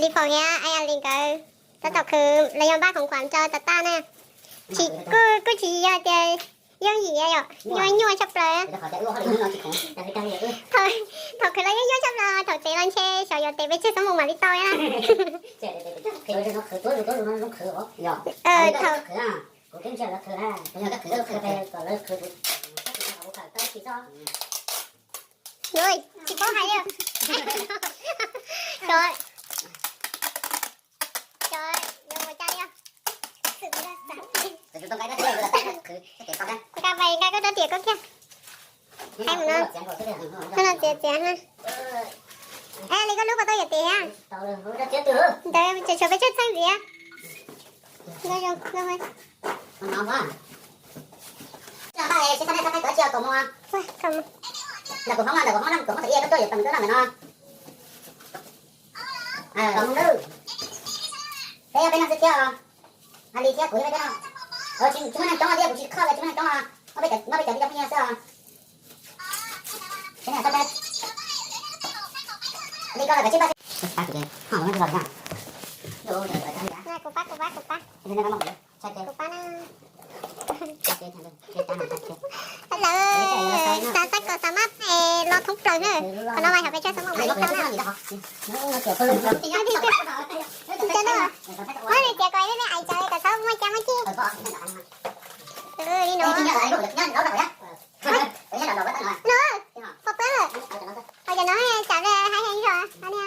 Li Phaum thiab Ais Lis nkawd tab tom khwv, lawv yog npaj khoom khuam tso tas tas na. Tsis, kuj, kuj tsis yog tias yooj yim yom, nyuaj nyuaj tshaj plaws. Thaum, thaum khwv los yooj yooj tshaj plaws, thaum txev los ntshe xyov yuav tes pes tsawg xuab moos mam li tau na. Thaum, tsis paub hais li. Cov, cov yuav mus cas li os? Nqa pais nqa koj rab riam koj kiag. Hais mus no, koj no txiav txiav na. Es li koj lub puas tau yuav tes thiab? Ntawd tseem tshuav pes tsawg txheej ntxiv. Nkauj zoo, nkauj zoo. Peb yog peb leeg xwb thiab os. Hais li thiab kuv yog peb leeg. Tsis muaj neeg coob thiab, kuv tsis khoj li, tsis muaj neeg coob os. Muab peb cov, muab peb cov tib cov phooj ywg xwb os. Li koj los kav tsij pab. Kuv pab, kuv pab, kuv pab. Kuv pab na. Lawv xav xav kom xav mab es lo thoob plaws na. Qhov no mas yog pes tsawg xuab moos mam li tau na. Ua li tias kom ib pliag ais tsaws kom txhob muaj cab muaj cig. Li no. No, pom peb lawm. Ua cas no tsam ple hais heev zog no.